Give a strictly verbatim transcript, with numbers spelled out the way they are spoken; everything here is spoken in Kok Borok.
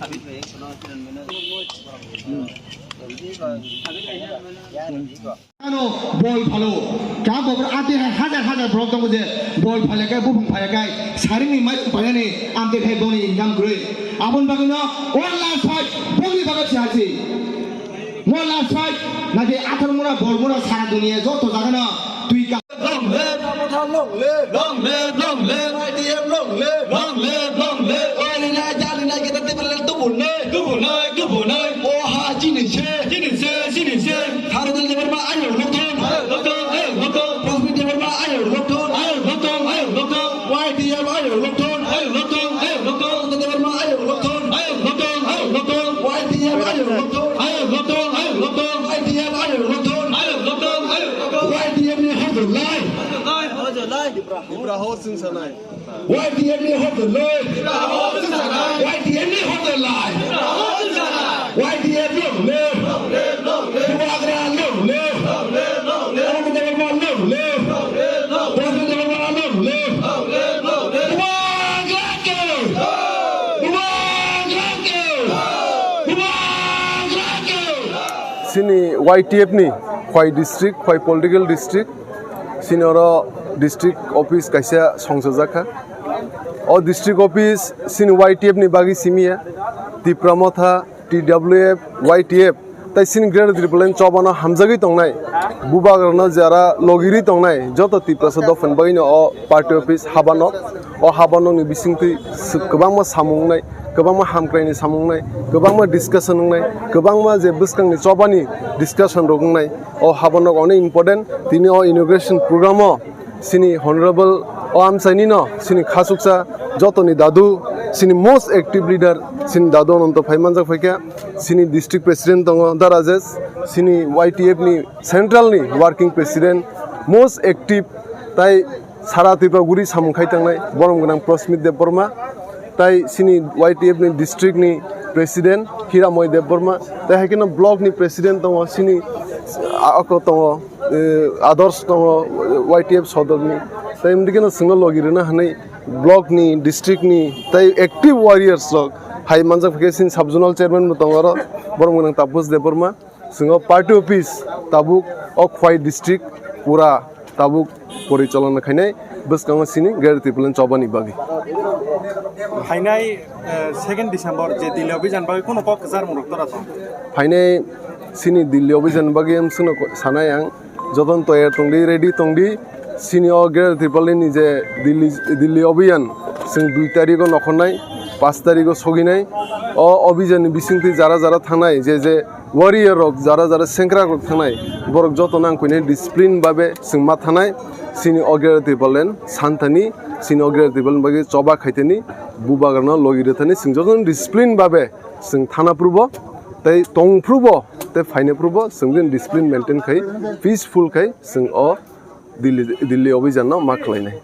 Ano bol phalo, ka bobor ati hai hajar hajar borok tongo je bol phale kai, buphang phale kai, saringni mai phale ni amte khai boni income kwrwi. Aboni bagwi no one last fight boni bagwi si hasi. One last fight, nadi athar mura, bol mura, sara duniya joto jaga no twi ka. Long live! Long live! Long live! Long live! Y T F long live! Long live! Long live! Oilinai, jalinai, kita tipralal tubunai! Tubunai! Tubunai! Oha, chini se! Chini se! Chini se! Tharo dil Debbarma, ayo, lokthon! Ayo, lokthon! Ayo, lokthon! Prasmit Debbarma, ayo, lokthon! Ayo, lokthon! Ayo, lokthon! Y T F ayo lokthon. Ayo lokthon, ayo lokthon. Debbarma ayo lokthon. Ayo lokthon, ayo lokthon. Y T F ayo lokthon. Ayo lokthon, ayo lokthon. Y T F ayo lokthon. Ayo lokthon, ayo lokthon. Y T F ni hor dol lai. Hor dol lai. Ibra ho sing sanai. Y T F ni hor dol lai. Ibra ho sing sanai. Y T F ni hor dol lai. Ibra ho sing sanai. Y T F long live. Long live, long live. Bubagra long live. Long live, long live. Arvind Debbarma long live. Long live, long live. Prasmit Debbarma long live. Long live, long live. Bubagra ke! Bubagra ke! Bubagra ke! Chini Y T F ni Khwai district, Khwai political district, chini oro district office kaisa songchajak kha. O district office chini Y T F ni bagwi simi ya, Tipra Motha, T W F, Y T F, tai chini Greater Tipraland chobano hamjagwi tongnai, bubagrano jara logirwi tongnai, joto Tiprasa dophani bagwino o party office habanok, o habanokni bisingtwi s-, kwbangma samung wngnai, kwbangma hamkraini samung wngnai, kwbangma discussion wngnai, kwbangma je bwskangni chobani discussion rok wngnai, o habanok onek important. Tini o inauguration program o chini honorable o amchaini no, chini khasuksa jotoni dadu, chini most active leader, chini dadu Ananto phai manjak phaikha, chini district president tongo Da Rajesh, chini Y T F ni central ni working president, most active, tai sara Tripura guri samung khai tangnai borom gwnang Prasmit Debbarma, tai chini Y T F ni district ni president Hiramoy Debbarma, tai hai kheno block ni president tongo chini, a, oko tongo, eh, Adarsh tongo, Y T F sodor ni, tai mdikeno chwngno logi rwna hwnwi block ni, district ni, tai active warriors rok hai manjak phaikhe chini sub zonal chairman bo tongo oro, borom gwnang Taposh Debbarma. Chwng o party office tabuk o Khwai district pura tabuk porichalona khainai bwskango chini Greater Tipraland chobani bagwi. Phainai, eh, second December je Delhi Abhijan bagwi kuno kok kwchar mung rok tora tong? Phainai chini Delhi Abhijan bagwi amswkno ko-, sanai ang, jotono toyar tongdi, ready tongdi. Chini o Greater Tipraland ni je Delhi, Delhi Abhijan, chwng dui tarigo nokhornai, panch tarigo soginai. O Abhijan ni bisingtwi jara jara thangnai, je je warrior rok, jara jara sengkrak rok thangnai, borok joto nang kuinai discipline babe chwng ma thanai. Chini o Greater Tipraland santani, chini o Greater Tipraland bagwi choba khaitani, bubagrano logi rwthani, chwng joto discipline babe chwng thana phurubo, tei tong phurubo, tei phaina phurubo, chwng din discipline maintain khai, peaceful khai chwng o Delhi, Delhi Abhijan no ma khlainai.